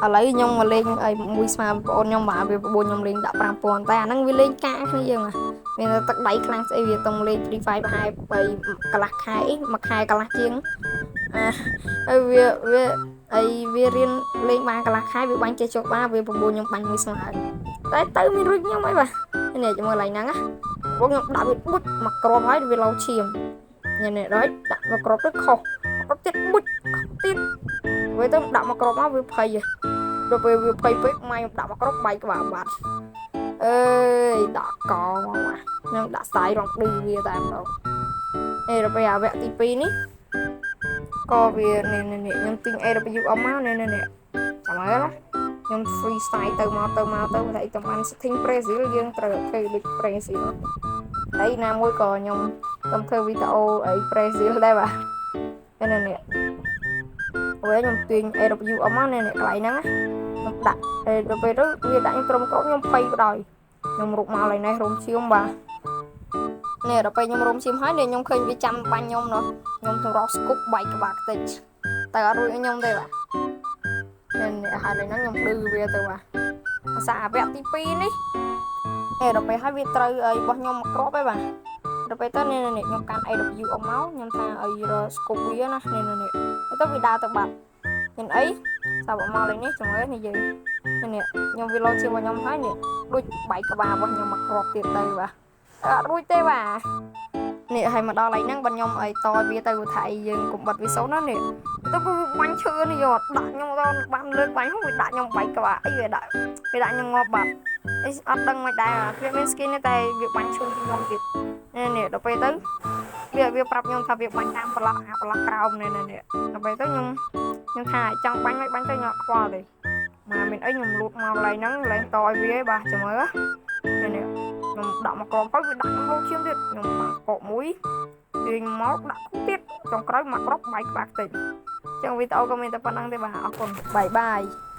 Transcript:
ឥឡូវខ្ញុំមកលេងឲ្យមួយស្មើបងប្អូនខ្ញុំបាទវាប្អូនខ្ញុំលេងដាក់5000តែអាហ្នឹងវាលេងកាគ្នាយើងមានទឹកដៃខ្លាំងស្អីវាតុងលេង Free Fire ប្រហែល3កន្លះខែមួយខែកន្លះជាងអាហើយវាវាអីវារៀនលេងបានកន្លះខែវាបាញ់ចេះចុះបាវាប្អូនខ្ញុំបាញ់មួយស្មើតែទៅមានរួចខ្ញុំអីបាទនេះជាមួយឡៃហ្នឹងណាបងខ្ញុំដាក់វាបុចមកគ្រាប់ហើយវាឡូឈាមនេះនេះដល់ដាក់មកគ្រាប់ទៅខុសមកគ្រាប់ទៀតបុចខុសទៀតវាទៅដាក់មកគ្រាប់មកវាភ័យដល់ពេលវាភ័យពេកម៉ែខ្ញុំដាក់មកគ្រាប់បែកក្បាលបាត់អើយដាក់កមកខ្ញុំដាក់ស្ទាយរងឌឺវាតែម្ដងអេដល់ពេលអាវគ្គទី2នេះក៏វានេះនេះខ្ញុំទិញ AWM មកនេះនេះចាំមើលណាខ្ញុំ free style ទៅមកទៅមកទៅតែតំបាន setting Brazil យើងត្រូវធ្វើដូច Brazil ហើយណាមួយក៏ខ្ញុំខ្ញុំធ្វើវីដេអូអី Brazil ដែរបាទនេះនេះវិញខ្ញុំទាញ AWM មកនេះនេះកន្លែងហ្នឹងខ្ញុំដាក់ដល់ពេលទៅវាដាក់ខ្ញុំត្រឹមក្រុមខ្ញុំភ័យបណ្ដោយខ្ញុំរុកមកឡើយនេះរោមឈាមបាទនេះដល់ពេលខ្ញុំរោមឈាមហើយនេះខ្ញុំឃើញវាចាំបាញ់ខ្ញុំនោះខ្ញុំសម្រោះស្គប់បែកក្បាលខ្ទេចតែអត់រួចខ្ញុំទេបាទនេះហើយឡើយហ្នឹងខ្ញុំឌឺវាទៅបាទភាសាវគ្គទី2នេះអេដល់ពេលហើយវាត្រូវអីរបស់ខ្ញុំមកគ្រាប់ឯបាទដល់ពេលទៅនេះនេះខ្ញុំកាន់ AW អមមកខ្ញុំថាអីរស្គប់វាណានេះនេះទៅវាដើរទៅបាត់មានអីសាប់មកលេងនេះចាំមើលនេះយើងនេះខ្ញុំវាលោជាមួយខ្ញុំហើយនេះដូចបែកក្បាលរបស់ខ្ញុំមកគ្រាប់ទៀតទៅបាទអត់រួចទេបាទនេះហើយមកដល់ឡៃហ្នឹងបើខ្ញុំអីតវាទៅថាអីយើងកុំបិទវាសូនណានេះទៅវាបាញ់ឈើនេះយកដាក់ខ្ញុំទៅបានលើកបាញ់វាដាក់ខ្ញុំបែកក្បាលអីវាដាក់ខ្ញុំងាប់បាត់អីអត់ដឹងមិនដែរវាមាន skin ទេតែវាបាញ់ឈើខ្ញុំទៀតនេះនេះដល់ពេលទៅវាប្រាប់ខ្ញុំថាវាបាញ់តាមប្រឡោះអាប្រឡោះក្រោមនេះនេះដល់ពេលទៅខ្ញុំថាចង់បាញ់មិនបាញ់ទៅខ្ញុំអត់ខ្វល់ទេមកមានអីខ្ញុំលូតមកកន្លែងហ្នឹងកន្លែងតឲ្យវាឯងបាទចាំមើលនេះនេះខ្ញុំដាក់មកក្រោមហើយវាដាក់ខ្ញុំលូតឈាមទៀតខ្ញុំបាក់កកមួយទាញមកដាក់គូទៀតចុងក្រោយមកក្របបែកក្បាលខ្ទេចចឹងវីដេអូក៏មានតែប៉ុណ្្នឹងទេបាទអរគុណ bye bye.